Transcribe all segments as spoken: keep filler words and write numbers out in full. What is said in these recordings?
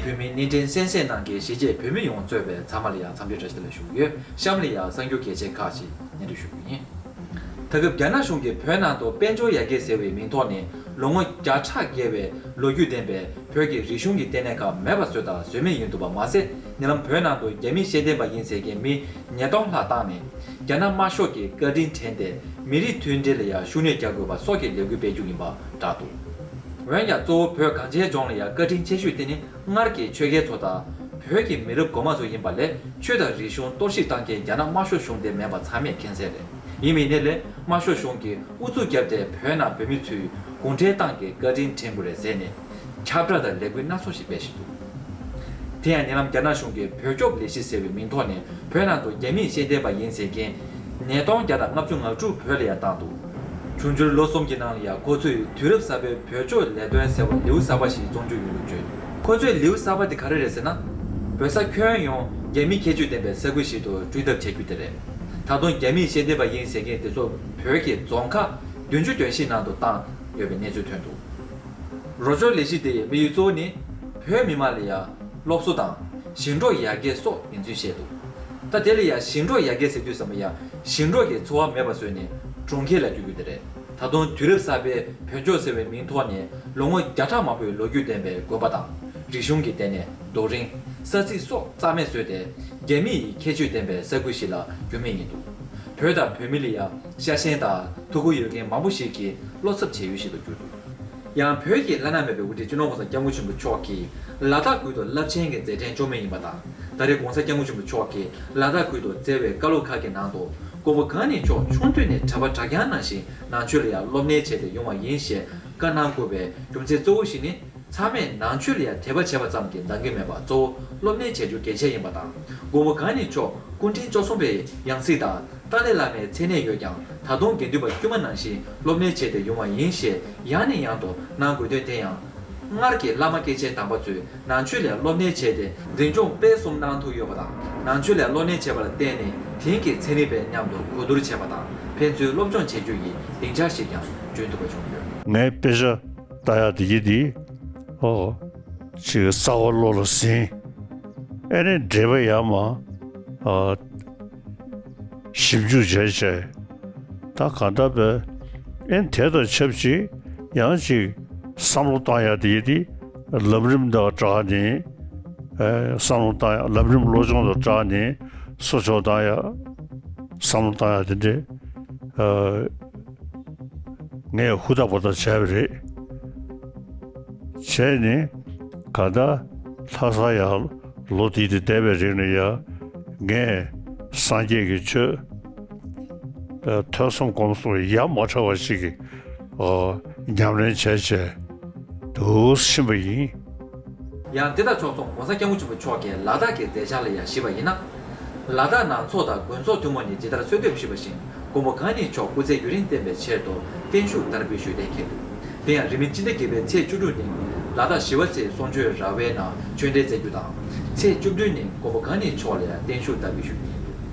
བོད་མིའི་སྣེ་འདྲེན་གསན་གཟིགས་གནང་མཁན་གཞིས་བྱེས་བོད་མི་ཡོངས་གཙོས་པའི་ཚང་མ་ལ་ཡང་འཚམས་འདྲི་བཀྲ་ཤིས་བདེ་ལེགས་ཞུ་གི་ཡོད། གཤམ་ལ་ཡང་གསར་འགྱུར་གལ་ཆེ་ཁག་ཅིག་སྙན་སྒྲོན་ཞུ་གི་ཡིན། ད་སྐབས་རྒྱ་ནག་གཞུང་གིས་བོད་ནང་དུ་དཔལ་འབྱོར་ཡར་རྒྱས་ཟེར་བའི་མིང་ཐོག་ནས་ལོ་ངོ་བརྒྱ་ཕྲག་བརྒལ་བའི་ལོ་རྒྱུས་ལྡན་པའི་བོད་ཀྱི་རིག་གཞུང་གི་ལྟེ་གནས་ཁག་མེད་པ་བཟོས་དང་བཟོ་མུས་ཡིན་འདུག་པ་མ་ཟད། ཉེ་ལམ་བོད་ནང་དུ་རྒྱ་མིའི་ཤེས་ལྡན་པ་ཡིན་ཟེར་མཁན་མི་ཉིས་སྟོང་ལྷག་བཏང་ནས་རྒྱ་ནག་དམར་ཤོག་གི་བཀའ་དྲིན་དྲན་ཏེ་མི་རིགས་མཐུན་སྒྲིལ་ལ་ཡང་ཤུགས་སྣོན་རྒྱག་དགོས་པ་སོགས་ཀྱི་ལས་འགུལ་སྤེལ་རྒྱུ་ཡིན་པ་བསྒྲགས་འདུག་འོན་ཀྱང་གཙོ་བོ་བོད་གངས་ཅན་ལྗོངས་ལ་ཡང་བཀའ་དྲིན་ཆེ་ཤོས་དེ་ནི་སྔར་གྱི་ཆོས་རྒྱལ་ཚོ་དང་བོད་ཀྱི་མི་རབས་གོང་མ་ཚོ་ཡིན་པ་ལས། ཆོས་དང་རིག་གཞུང་གཏོར་བཤིག་བཏང་མཁན་རྒྱ་ནག་དམར་ཤོག་གཞུང་དེ་མིན་པ་ཚང་མས་མཁྱེན་གསལ་རེད། ཡིན་མིན་ནའི་ལས་དམར་ཤོག་གཞུང་གིས་ཨུ་ཚུགས་བརྒྱབ་སྟེ་བོད་ནང་བོད་མི་ཚོས་གུང་ཁྲན་ཏང་གི་བཀའ་དྲིན་དྲན་དགོས་རེད་ཟེར་ནས་ཁྱབ་བསྒྲགས་དང་ལས་འགུལ་སྣ་ཚོགས་ཤིག་སྤེལ་བཞིན་འདུག་དེ་ཡང་ཉེ་ལམ་རྒྱ་ནག་གཞུང་གིས་བོད་སྐྱོབ་ལས་གཞི་ཟེར་བའི་མིང་ཐོག་ནས་བོད་ནང་དུ་རྒྱ་མིའི་ཤེས་ལྡན་པ་ཡིན་ཟེར་མཁན་ཉིས་སྟོང་བརྒྱ་དང་ལྔ་བཅུ་ང་དྲུག་བོད་ལ་ཡར་བཏང་འདུག་འབྱུང་འགྱུར་ལོ་གསུམ་གྱི་ནང་ལ་ཡང་ཁོ་ཚོས་དུས་རབས་གསར་པའི་བོད་ཕྱོགས་ལས་དོན་ཟེར་བ་ལེའུ་གསར་པ་ཞིག་རྩོམ་རྒྱུ་ཡིན་ལུགས་བརྗོད་འདུག་ཁོ་ཚོའི་ལེའུ་གསར་པ་དེ་ག་རེ་རེད་ཟེར་ན། བོད་ས་ཁྱོན་ཡོངས་རྒྱ་མིའི་ཁྱད་ཆོས་ལྡན་པའི་ས་ཁུལ་ཞིག་ཏུ་བསྐྲུན་ཐབས་བྱ་རྒྱུ་དེ་རེད། ད་དུང་རྒྱ་མིའི་ཤེས་ལྡན་པ་ཡིན་ཟེར་མཁན་དེ་ཚོ་བོད་ཀྱི་རྫོང་ཁག་བདུན་ཅུ་དོན་བཞི་ནང་དུ་བཏང་ཡོད་པའི་གནས་ཚུལ་ཐོན་འདུག་རོགས་སྐྱོར་ལས་གཞི་དེ་ཡི་དམིགས་ཡུལ་གཙོ་བོ་ནི་བོད་མི་མང་ལ་ཡང་སློབ་གསོ་དང་ཞིང་འབྲོག་ཡར་རྒྱས་སོགས་ཡིན་ཚུལ་བཤད་འདུག་ད་དེ་ལ་ཡང་ཞིང་འབྲོག་ཡར་རྒྱས་ཟེར་དུས་ཙམ་པ་ཡང་ཞིང་འབྲོག་གི་འཚོ་བ་མེད་པ་བཟོས་ནས་གྲོང་ཁྱེར་ལ་བསྐྱོད་རྒྱུ་དེ་རེད། ད་དུང་དུས་རབས་གསར་པའི་བོད་ལྗོངས་ཟེར་བའི་མིང་ཐོག་ནས་ལོ་ངོ་བརྒྱ་ཕྲག་མང་པོའི་ལོ་རྒྱུས་ལྡན་པའི་དགོན་པ་དང་རིག་གཞུང་གི་ལྟེ་གནས་རྡོ་རིང་ས་ཚིགས་སོགས་རྩ་མེད་བཟོས་ཏེ་རྒྱ་མི་ཡི་ཁྱད་ཆོས་ལྡན་པའི་ས་ཁུལ་ཞིག་ལ་འགྱུར་མུས་ཡིན་འདུག་བོད་དང་བོད་མི་ལ་ཡང་ཤ་ཞེན་དང་ཐུགས་ཁུར་ཡོད་མཁན་མང་པོ་ཞིག་གིས་བློ་འཚབ་བྱེད་ཡུལ་ཞིག་ཏུ་གྱུར་འདུག་ཡང་བོད་ཀྱི་བླ་ན་མེད་པའི་དབུ་ཁྲིད་སྤྱི་ནོར་༸གོང་ས་༸སྐྱབས་མགོན་ཆེན་པོ་མཆོག་གིས་ལ་དྭགས་ཁུལ་དུ་རླབས་ཆེན་གྱི་མཛད་འཕྲིན་བཅོ་མུས་ཡིན་པ་དང་། ད་རེས་༸གོང་ས་༸སྐྱབས་མགོན་ཆེན་པོ་མཆོག་གིས་ལ་དྭགས་ཁུལ་དུ་བསྩལ་བའི་བཀའ་སློབ་ཁག་གི་ནང་དུ། མགོན་པོ་གང་ཉིད་མཆོག་ཆུང་དུས་ནས་གྲྭ་པ་གྲྭ་རྐྱང་ནང་བཞིན་ནང་ཆོས་ལ་ཡང་སློབ་གཉེར་བྱས་ཏེ་ཡོང་བ་ཡིན་ཞེས་བཀའ་གནང་དགོས་པའི་རྒྱུ་མཚན་གཙོ་བོ་ཞིག་ནི། ཚང་མས་ནང་ཆོས་ལ་ཡང་དད་པ་བྱས་པ་ཙམ་གྱིས་འདང་གི་མེད་པར་གཙོ་བོ་སློབ་གཉེར་བྱ་རྒྱུ་གལ་ཆེ་ཡིན་པ་དང་། མགོན་པོ་གང་ཉིད་མཆོག་སྐུ་ཕྲེང་བཅུ་གསུམ་པའི་ཡང་སྲིད་དང་ཏཱ་ལའི་བླ་མའི་མཚན་གནས་ཡོད་ཀྱང་། ད་དུང་དགེ་འདུན་པ་དཀྱུས་མ་ནང་བཞིན་སློབ་གཉེར་བྱས་ཏེ་ཡོང་བ་ཡིན་ཞེས་ཡང་ནས་ཡང་དུ་གནང་དགོས་དོན་དེ་ཡང་། སྔར་གྱི་བླ་མ་སྐྱེས་ཆེན་དམ་པ་ཚོས་ནང་ཆོས་ལ་སློབ་གཉེར་བྱས་ཏེ་འཛིན་སྐྱོང་སྤེལ་གསུམ་གནང་ཐུབ་ཡོད་པ་དང་། ནང་ཆོས་ལ་སློབ་གཉེར་བྱས་པ་ལ་བརྟེན་ནས་དེང་གི་ཚན་རིག་པའི་མཉམ་དུ་གོ་བསྡུར་བྱས་པ་དང་ཕན་ཚུན་སློབ་སྦྱོང་བྱེད་རྒྱུ་ཡི་སྡིངས་ཆ་ཞིག་ཀྱང་བསྐྲུན་ཐུབ་པ་བྱུང་ཡོད། ངའི་དཔེ་ཆ་ལྟ་ཡག་དེ་ཡིན་དེ། ཨོ། ཅིག་རྩ་བ་བློ་ལ་ཟིན། ཨེ་ནི་འགྲེལ་པ་ཡར་མར། ཨ། ཞིབ་འཇུག་བྱས་བྱས། ད་གང་ལྟར་པས་ཨེ་དེ་དང་ཆབས་ཅིག་ཡང་ཅིག་བསམ་བློ་བཏང་ཡག་དེ་ཡིན་དེ། ལམ་རིམ་དང་སྦྲགས་ནས། ཨེ། བསམ་བློ་བཏང་ཡག་ལམ་རིམ་བློ་སྦྱོང་དང་སྦྲགས་ནས་གསོ་སྐྱོང་བཏང་ཡག་བསམ་བློ་བཏང་ཡག་དེ་འདྲས། ཨ། ངས་ཧུར་ཐག་པ་ཐག་བྱས་པ་རེད། བྱས་ནས་ག་ད་ལྷ་ས་ཡར་ལོ་དེ་དེ་བསྡད་པའི་རིང་ལ་ཡ་ངས་སངས་རྒྱས་ཀྱི་ཆོས་ཐོས་བསམ་སྒོམ་གསུམ་ཡ་མ་བྲལ་བ་ཞིག་གི་ཉམས་ལེན་བྱས་བྱས་འདུག་ཕྱིན་པ་ཡིན། ཡང་དེ་དང་ཕྱོགས་མཚུངས་༸གོང་ས་༸སྐྱབས་མགོན་ཆེན་པོ་མཆོག་གིས་ལ་དྭགས་ཀྱི་མཛད་འཆར་ལ་ཡང་གཞིགས་པ་ཡིན་ན། ལ་དྭགས་ནང་ཚོགས་དང་དགོན་ཚོགས་ཐུན་མོང་ནས་ཇི་ལྟར་གསོལ་འདེབས་ཞུས་པ་བཞིན་མགོན་པོ་གང་ཉིད་མཆོག་སྐུ་ཚེ་ཡུན་རིང་བརྟན་པའི་ཆེད་དུ་བརྟན་བཞུགས་དར་སྤེལ་ཞུས་གཏན་འཁེལ་འདུག་དེ་ཡང་རིང་མིན་སྤྱི་ཟླ་བརྒྱད་པའི་ཚེས་བཅུ་དྲུག་ཉིན་ལ་དྭགས་ཞི་བ་རྩེའི་གསུང་ཆོས་ར་བའི་ནང་ཆོས་འབྲེལ་སྩལ་རྒྱུ་དང་། ཚེས་བཅུ་བདུན་ཉིན་མགོན་པོ་གང་ཉིད་མཆོག་ལ་ཡང་བརྟན་བཞུགས་དར་སྤེལ་ཞུ་རྒྱུ་ཡིན་འདུག་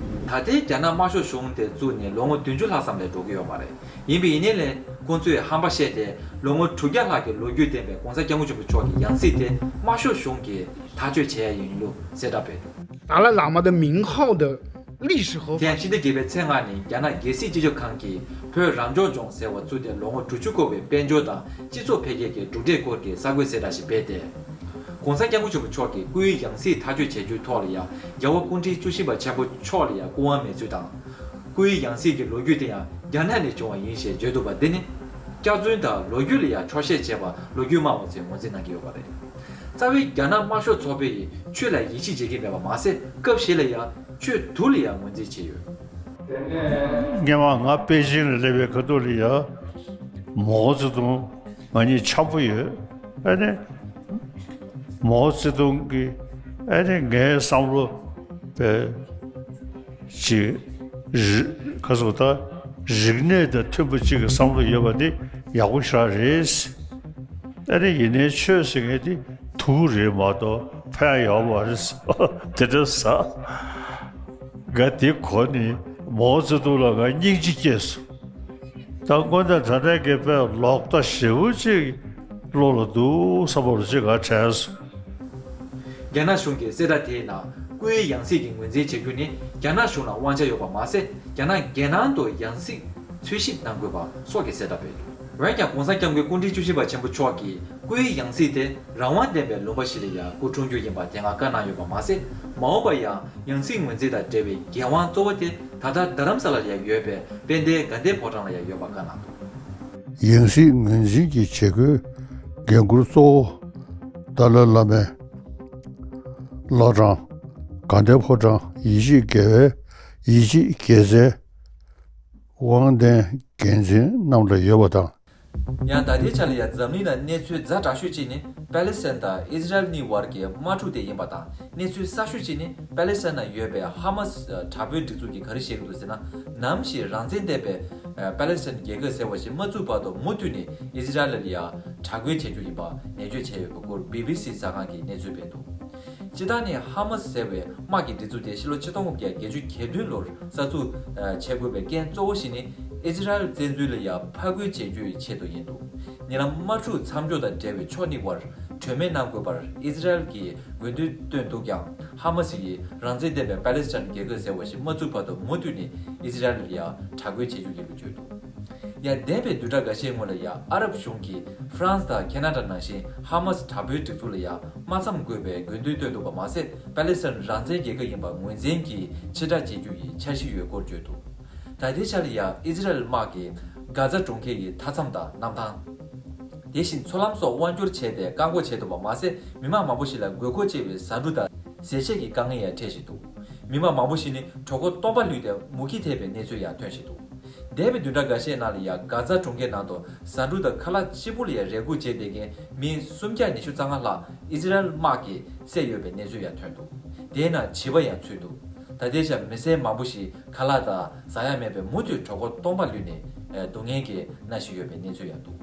ད་ལྟའི་རྒྱ་ནག་དམར་ཤོག་གཞུང་དེ་བཙུགས་ནས་ལོ་ངོ་བདུན་ཅུ་ལྷག་ཙམ་ལས་འགྲོ་གི་ཡོད་མ་རེད། ཡིན་པ་ཡིན་ནའི་ལས་ཁོང་ཚོས་ཧམ་པ་བཤད་དེ་ལོ་ངོ་དྲུག་བརྒྱ་ལྷག་གི་ལོ་རྒྱུས་ལྡན་པའི་༸གོང་ས་༸སྐྱབས་མགོན་ཆེན་པོ་མཆོག་གི་ཡང་སྲིད་དེ་དམར་ཤོག་གཞུང་གིས་ཐག་གཅོད་བྱས་ཡ་ཡིན་ལུགས་གསལ་བསྒྲགས་སྤེལ་འདུག་ད་ལ་ལ་མ་དང་མིང་ཧའོ་དང་ལི་ཧྲི་ཧོ། དེ་ཡང་ཕྱི་ཟླ་བརྒྱད་པའི་ཚེས་ལྔ་ཉིན་རྒྱ་ནག་རྒྱལ་སྲིད་སྤྱི་ཁྱབ་ཁང་གིས་བོད་རང་སྐྱོང་ལྗོངས་ཟེར་བ་བཙུགས་ཏེ་ལོ་ངོ་དྲུག་ཅུ་འཁོར་བའི་དཔལ་འབྱོར་དང་སྤྱི་ཚོགས་འཕེལ་རྒྱས་ཀྱི་གྲུབ་འབྲས་སྐོར་གྱི་གསར་འགོད་གསལ་བསྒྲགས་ཤིག་སྤེལ་ཏེ། ༸གོང་ས་༸སྐྱབས་མགོན་ཆེན་པོ་མཆོག་གི་སྐུའི་ཡང་སྲིད་ཐག་གཅོད་བྱས་རྒྱུའི་ཐོག་ལ་ཡང་རྒྱལ་བ་སྐུ་ཕྲེང་བཅུ་བཞི་པ་ཆེན་པོ་མཆོག་ལ་ཡང་སྐུ་དབང་མེད་ཚུལ་དང་། སྐུའི་ཡང་སྲིད་ཀྱི་ལོ་རྒྱུས་དེ་ཡང་རྒྱ་ནག་ནས་བྱུང་བ་ཡིན་ཞེས་བརྗོད་འདུག་པ་འདི་ནི། སྐྱག་རྫུན་དང་ལོ་རྒྱུས་ལ་ཡང་འཁྱོག་བཤད་བྱས་པ་ལོ་རྒྱུས་སྨྲ་བ་ཚོས་ངོས་འཛིན་གནང་གི་ཡོད་པ་རེད། རྩ་བའི་རྒྱ་ནག་དམར་ཤོག་ཚོགས་པས་ཆོས་ལ་ཡིད་ཆེས་བྱེད་ཀྱི་མེད་པ་མ་ཟད། སྐབས་ཤིག་ལ་ཡང་ཆོས་དུག་ལ་ཡང་ངོས་འཛིན་བྱས་ཡོད། སྔོན་མ་ང་པེ་ཅིང་ལ་སླེབས་པའི་ཁ་ཐུག་ལ་ཡང་མའོ་ཙེ་ཏུང་ང་གཉིས་འཆམ་པོ་ཡོད། ཨ་ནི། མའོ་ཙེ་ཏུང་གིས་ཨ་ནི་ངའི་བསམ་བློ་པའི་ཅིག་རི་ཁ་སོ་ད་རིག་གནས་དང་མཐུན་པ་ཅིག་གི་བསམ་བློ་ཡོད་པ་འདི་ཡག་པོ་ཞེ་དྲག་རེད། ཨ་ནི་ཡིན་ནའི་ཆོས་ཟེར་མཁན་འདི་དུག་རེད་མ་གཏོགས་ཕན་ཡོད་མ་རེད། དེ་འདྲ་ཟ། ང་དེ་གོ་ནས་མའོ་ཙེ་ཏུང་ལ་ང་སྙིང་རྗེ་སྐྱེས་སོང་། ད་དངོས་གནས་དྲང་གནས་ཀྱི་དཔེ་ལོག་ལྟ་ཞེ་པོ་ཅིག་བློ་ལ་འདུག་བསམ་པ་ཅིག་ང་དྲན་སོང་། རྒྱ་ནག་གཞུང་གིས་གསལ་བསྒྲགས་དེའི་ནང་སྐུའི་ཡང་སྲིད་ཀྱི་ངོས་འཛིན་བྱ་རྒྱུ་ནི་རྒྱ་ནག་གཞུང་ལ་དབང་ཆ་ཡོད་པ་མ་ཟད། རྒྱ་ནག་རྒྱལ་ནང་དུ་ཡང་སྲིད་འཚོལ་ཞིབ་གནང་དགོས་པ་སོགས་ཀྱི་གསལ་བསྒྲགས་སྤེལ་འདུག་འོན་ཀྱང་གོང་ས་སྐྱབས་མགོན་སྐུ་ཕྲེང་བཅུ་བཞི་པ་ཆེན་པོ་མཆོག་གིས་སྐུའི་ཡང་སྲིད་དེ་རང་དབང་ལྡན་པའི་ལུང་པ་ཞིག་ལ་ཡང་སྐུ་འཁྲུངས་རྒྱུ་ཡིན་པ་དེ་སྔ་བཀའ་གནང་ཡོད་པ་མ་ཟད། མ་འོངས་པར་ཡང་ཡང་སྲིད་ངོས་འཛིན་དང་འབྲེལ་བའི་འགན་དབང་གཙོ་བོ་དེ་ད་ལྟ་རྡ་རམ་ས་ལ་ལ་ཡང་ཡོད་པའི་དཔལ་ལྡན་དགའ་ལྡན་ཕོ་བྲང་ལ་ཡང་ཡོད་པ་བཀའ་གནང་འདུག་ཡང་སྲིད་ངོས་འཛིན་གྱི་བྱེད་སྒོའི་འགན་འཁུར་གཙོ་བོ་ཏཱ་ལའི་བླ་མའི་བླ་བྲང་དགའ་ལྡན་ཕོ་བྲང་ཡེ་ཤེས་དགེ་བའི་ཡེ་ཤེས་དགེ་རྩའི་དབང་ལྡན་འགན་འཛིན་རྣམས་ལ་ཡོད་པ་དང་། ཡང་ད་ལྟའི་ཆ་ལ་ཡང་འཛམ་གླིང་ནང་གནས་ཚུལ་ཛ་དྲག་ཤོས་གཅིག་ནི་པ་ལེ་སི་ཐན་དང་ཨི་ཟི་རལ་གཉིས་བར་གྱི་དམག་འཁྲུག་དེ་ཡིན་པ་དང་། གནས་ཚུལ་གསར་ཤོས་གཅིག་ནི་པ་ལེ་སི་ཐན་ནང་ཡོད་པའི་ཧ་མ་སི་དྲག་པོའི་སྒྲིག་འཛུགས་ཀྱིས་ག་རེ་བཤད་ཀྱི་འདུག་ཟེར་ན། ནམ་ཞིག་རང་བཙན་ལྡན་པའི་པ་ལེ་སི་ཐན་རྒྱལ་ཁབ་ཟེར་བ་ཞིག་མ་བཙུགས་བར་དུ་མུ་མཐུད་ནས་ཨི་ཟི་རལ་ལ་ཡང་དྲག་རྒོལ་བྱེད་རྒྱུ་ཡིན་པ་ནན་བརྗོད་བྱས་ཡོད་པའི་སྐོར་བི་བི་སི་གསར་ཁང་གིས་གནས་ཚུལ་སྤེལ་འདུག་སྤྱིར་བཏང་ནས་ཧ་མ་སི་ཟེར་བའི་དམག་གི་སྒྲིག་འཛུགས་དེ་ཕྱི་ལོ་ཆིག་སྟོང་དགུ་བརྒྱ་བརྒྱད་ཅུ་གྱ་བདུན་ལོར་གསར་འཛུགས་བྱེད་དགོས་པའི་རྐྱེན་གཙོ་བོ་ཞིག་ནི་ཨི་ཟི་རལ་བཙན་འཛུལ་ལ་ཡང་ཕར་རྒོལ་བྱེད་རྒྱུའི་ཆེད་དུ་ཡིན་འདུག་ཉེ་ལམ་དམག་འཁྲུག་མཚམས་འཇོག་དང་འབྲེལ་བའི་ཕྱོགས་གཉིས་བར་གྲོས་མོལ་གནང་དགོས་པར་ཨི་ཟི་རལ་གྱིས་དགོས་འདུན་བཏོན་འདུག་ཀྱང་། ཧ་མ་སི་ཡིས་རང་བཙན་ལྡན་པའི་པ་ལེ་སི་ཐན་རྒྱལ་ཁབ་ཟེར་བ་ཞིག་མ་བཙུགས་བར་དུ་མུ་མཐུད་ནས་ཨི་ཟི་རལ་ལ་ཡང་དྲག་རྒོལ་བྱེད་རྒྱུ་ཡིན་པ་བརྗོད་འདུག་ཡང་འདས་པའི་བདུན་ཕྲག་འགའ་ཤས་སྔོན་ལ་ཡང་ཨ་རབ་གཞུང་གིས་ཧྥ་རན་སི་དང་ཁེ་ན་ཌ་ནང་བཞིན་ཧ་མ་སི་དྲག་པོའི་སྒྲིག་འཛུགས་ལ་ཡང་དམག་མཚམས་དགོས་པའི་དགོས་འདུན་བཏོན་འདུག་པ་མ་ཟད། པ་ལེ་སི་ཐན་རང་བཙན་རྒྱལ་ཁབ་ཡིན་པ་ངོས་འཛིན་གྱིས་ཕྱིར་བསྒྲགས་བྱེད་རྒྱུ་ཡི་འཆར་གཞི་ཡོད་སྐོར་བརྗོད་འདུག་ད་ལྟའི་ཆར་ལ་ཡང་ཨི་ཟི་རལ་དམག་གིས་གྷ་ཛ་གྲོང་ཁྱེར་གྱི་མཐའ་མཚམས་དང་གནམ་ཐང་། དེ་བཞིན་མཚོ་ལམ་སོགས་དབང་སྒྱུར་བྱས་ཏེ་བཀག་འགོག་བྱས་འདུག་པ་མ་ཟད། མི་མང་མང་པོ་ཞིག་ལ་དགོས་མཁོ་ཆེ་བའི་ཟ་འབྲུ་དང་ཟས་བཅད་ཀྱི་དཀའ་ངལ་ཡང་འཕྲད་བཞིན་འདུག་མི་མང་མང་པོ་ཞིག་ནི་གྲོད་ཁོག་སྟོང་པ་ལུས་ཏེ་མུ་གེ་ཐེབས་པའི་གནས་ཚུལ་ཡང་ཐོན་བཞིན་འདུག་འདས་པའི་བདུན་ཕྲག་འགའ་ཤས་ནང་ལ་ཡང་གྷ་ཛ་གྲོང་ཁྱེར་ནང་དུ་ཟ་འབྲུ་དང་ཁ་ལག་གཅིག་པུ་ལ་ཡང་རེ་སྒུག་བྱས་བསྡད་མཁན་མི་སུམ་བརྒྱ་ཉི་ཤུ་རྩ་ལྔ་ལྷག་ཨི་ཟི་རལ་དམག་གིས་བསད་ཡོད་པའི་གནས་ཚུལ་ཡང་ཐོན་འདུག་དེའི་ནང་བྱིས་པ་ཡང་ཚུད་འདུག་ད་ལྟའི་ཆར་མི་སེར་མང་པོ་ཞིག་ཁ་ལག་དང་ཟ་ཡག་མེད་པས་མུ་མཐུད་གྲོད་ཁོག་སྟོང་པ་ལུས་ནས་སྡུག་བསྔལ་གྱིས་མནར་བཞིན་ཡོད་པའི་གནས་ཚུལ་ཡང་འདུག་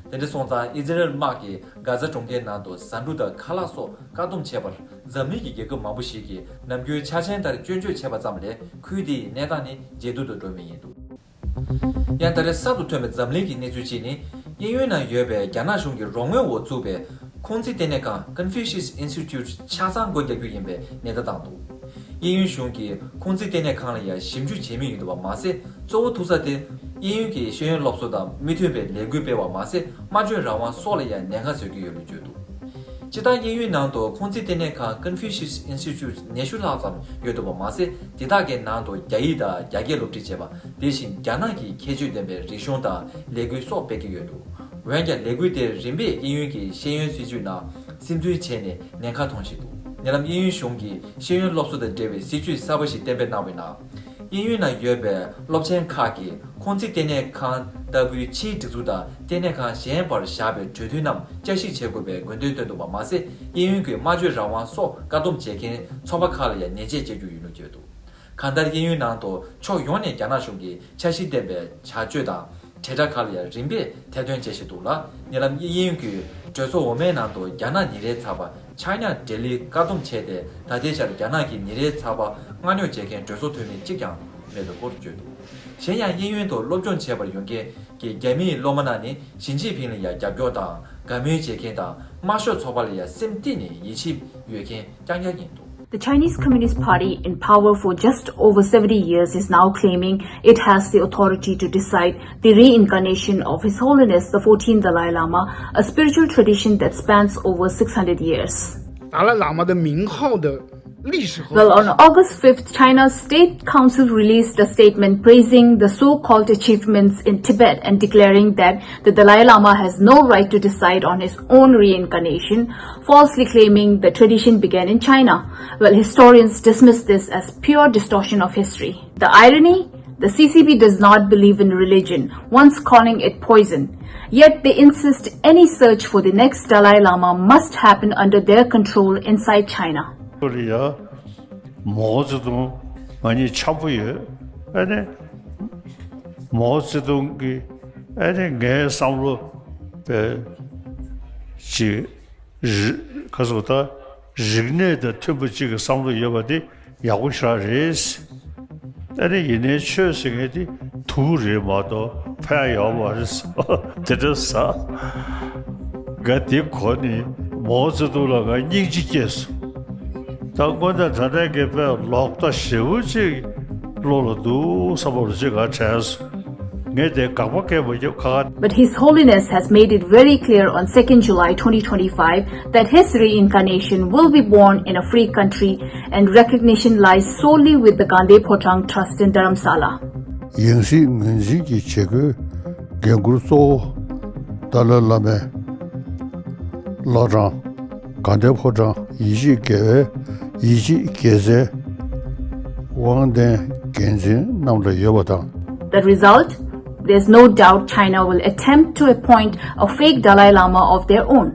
དེ་འདྲ་སོང་ཙང་ཨི་ཟི་རལ་དམག་གིས་གྷ་ཛ་གྲོང་ཁྱེར་ནང་དུ་ཟ་འབྲུ་དང་ཁ་ལག་སོགས་བཀག་སྡོམ་བྱས་པར་འཛམ་གླིང་གི་རྒྱལ་ཁབ་མང་པོ་ཞིག་གིས་ནམ་རྒྱུན་འཆར་ཅན་ལྟར་སྐྱོན་བརྗོད་བྱས་པ་ཙམ་ལས་ཁུལ་དེའི་གནས་སྟངས་ནི་ཇེ་སྡུག་ཏུ་འགྲོ་མུས་ཡིན་འདུག་ཡང་ད་རེས་གསར་དུ་ཐོན་པའི་འཛམ་གླིང་གི་གནས་ཚུལ་གཅིག་ནི། དབྱིན་ཡུལ་ནང་ཡོད་པའི་རྒྱ་ནག་གཞུང་གི་རོགས་དངུལ་འོག་བཙུགས་པའི་ཁུང་ཙི་ལྟེ་གནས་ཁང་Confucius Institute་ཆ་ཚང་སྒོ་རྒྱག་རྒྱུ་ཡིན་པའི་ཉེན་བརྡ་བཏང་འདུག་དབྱིན་ཡུལ་གཞུང་གིས་ཁུང་ཙི་ལྟེ་གནས་ཁང་ལ་ཡང་ཞིབ་འཇུག་བྱེད་མུས་ཡིན་འདུག་པ་མ་ཟད། གཙོ་བོ་ཐུག་ས་དེ་དབྱིན་ཡུལ་གྱི་ཤེས་ཡོན་སློབ་གསོ་དང་མི་མཐུན་པའི་ལས་འགུལ་སྤེལ་བ་མ་ཟད། སྨྲ་བརྗོད་རང་དབང་སོགས་ལ་ཡང་ཉེན་ཁ་བཟོ་གི་ཡོད་པའི་བརྗོད་འདུག་སྤྱིར་བཏང་དབྱིན་ཡུལ་ནང་དུ་ཁུང་ཙི་ལྟེ་གནས་ཁང་Confucius Institute་ཉི་ཤུ་ལྷག་ཙམ་ཡོད་འདུག་པ་མ་ཟད། དེ་དག་གི་ནང་དུ་རྒྱ་ཡིག་དང་རྒྱ་སྐད་སློབ་ཁྲིད་བྱེད་པ། དེ་བཞིན་རྒྱ་ནག་གི་ཁྱད་ཆོས་ལྡན་པའི་རིག་གཞུང་དང་ལས་འགུལ་སོགས་སྤེལ་གྱི་ཡོད་འདུག་འོན་ཀྱང་ལས་འགུལ་དེ་རིམ་པས་དབྱིན་ཡུལ་གྱི་ཤེས་ཡོན་སྲིད་བྱུས་ནང་སིམ་འཛུལ་བྱས་ནས་ཉེན་ཁ་མཐོང་བཞིན་འདུག་ཉེ་ལམ་དབྱིན་ཡུལ་གཞུང་གིས་ཤེས་ཡོན་སློབ་གསོ་དང་འབྲེལ་བའི་སྲིད་བྱུས་གསར་པ་ཞིག་གཏན་འབེབས་གནང་བའི་ནང་། དབྱིན་ཡུལ་ནང་ཡོད་པའི་སློབ་ཆེན་ཁག་གིས་ཁུང་ཙི་ལྟེ་གནས་ཁང་ལྟ་བུའི་ཕྱིའི་སྒྲིག་འཛུགས་དང་ལྟེ་གནས་ཁང་གཞན་པར་བཞག་པའི་གྲོས་མཐུན་རྣམས་བསྐྱར་ཞིབ་བྱེད་དགོས་པའི་དགོས་འདུན་བཏོན་འདུག་པ་མ་ཟད། དབྱིན་ཡུལ་གྱི་སྨྲ་བརྗོད་རང་དབང་སོགས་བཀག་སྡོམ་བྱེད་མཁན་ཚོགས་པ་ཁག་ལ་ཡང་ཉེས་ཆད་གཅོད་རྒྱུ་ཡིན་ལུགས་བརྗོད་འདུག་གང་ལྟར་དབྱིན་ཡུལ་ནང་དུ་ཕྱོགས་ཡོངས་ནས་རྒྱ་ནག་གཞུང་གིས་འཆར་གཞི་ལྡན་པའི་བྱ་སྤྱོད་དང་། དྲིལ་བསྒྲགས་ཁག་ལ་ཡང་རིམ་པས་ཐེར་འདོན་བྱེད་བཞིན་འདུག་ལ། ཉེ་ལམ་དབྱིན་ཡུལ་གྱི་གྲོས་ཚོགས་འོག་མའི་ནང་དུ་རྒྱ་ནག་ཉིན་རེའི་ཚགས་པར་China Daily་བཀག་སྡོམ་བྱས་ཏེ། ད་ལྟའི་ཆར་རྒྱ་ནག་གི་ཉིན་རེའི་ཚགས་པར་མངགས་ཉོ་བྱེད་མཁན་གྲོས་ཚོགས་འཐུས་མི་གཅིག་ཀྱང་མེད་པའི་སྐོར་བརྗོད་འདུག་གཞན་ཡང་དབྱིན་ཡུལ་དུ་སློབ་སྦྱོང་བྱེད་པར་ཡོང་མཁན་གྱི་རྒྱ་མིའི་སློབ་མ་རྣམས་ནི་ཞི་ཅིན་ཕིང་ལ་ཡང་རྒྱབ་སྐྱོར་དང་དགའ་མོས་བྱེད་མཁན་དང་། དམར་ཤོག་ཚོགས་པ་ལ་ཡང་སེམས་གཏིང་ནས་ཡིད་ཆེས་ཡོད་མཁན་རྐྱང་རྐྱང་ཡིན་འདུག The Chinese Communist Party, in power for just over seventy years, is now claiming it has the authority to decide the reincarnation of His Holiness the fourteenth Dalai Lama, a spiritual tradition that spans over six hundred years. 达赖喇嘛的名号的历史和 Well, on August fifth, China's State Council released a statement praising the so-called achievements in Tibet and declaring that the Dalai Lama has no right to decide on his own reincarnation, falsely claiming the tradition began in China. Well, historians dismiss this as pure distortion of history. The irony? The C C P does not believe in religion, once calling it poison. Yet they insist any search for the next Dalai Lama must happen under their control inside China. མའོ་ཙེ་ཏུང་ང་གཉིས་འཆམ་པོ་ཡོད། ཨ་ནི་མའོ་ཙེ་ཏུང་གིས་ཨ་ནི་ངའི་བསམ་བློ་པའི་ཅིག་རི་ག་ཟེར་ད་རིག་གནས་དང་མཐུན་པ་ཅིག་གི་བསམ་བློ་ཡོད་པ་དེ་ཡག་པོ་ཞེ་དྲག་རེད། ཨ་ནི་ཡིན་ནའི་ཆོས་ཟེར་མཁན་དེ་དུག་རེད་མ་གཏོགས་ཕན་ཡོད་མ་རེད། དེ་འདྲ་ཟ། ང་དེ་གོ་ནས་མའོ་ཙེ་ཏུང་ལ་ང་སྙིང་རྗེ་སྐྱེས་སོང་། ད་དངོས་གནས་ད་ལྟའི་གི་དཔེ་ལོག་ལྟ་ཞེ་པོ་ཅིག་བློ་ལ་འདུག་བསམ་པ་རུ་ཅིག་ག་དྲན་སོང་། ངས་དེ་དགག་པ་སྐད་མ་རྒྱབ་ཁ་ཁ། But His Holiness has made it very clear on second July twenty twenty-five that his reincarnation will be born in a free country and recognition lies solely with the Ganden Phodrang Trust in Dharamsala. ཡང་སྲིད་ངོས་འཛིན་གྱི་བྱེད་སྒོའི་འགན་འཁུར་གཙོ་བོ་ཏཱ་ལའི་བླ་མའི་བླ་བྲང་དགའ་ལྡན་ཕོ་བྲང་ཡིད་ཆེས་དགེ་བའི་ཡིད་ཆེས་དགེ་རྩའི་དབང་ལྡན་འགན་འཛིན་རྣམས་ལ་ཡོད་པ་དང་། The result? There's no doubt China will attempt to appoint a fake Dalai Lama of their own.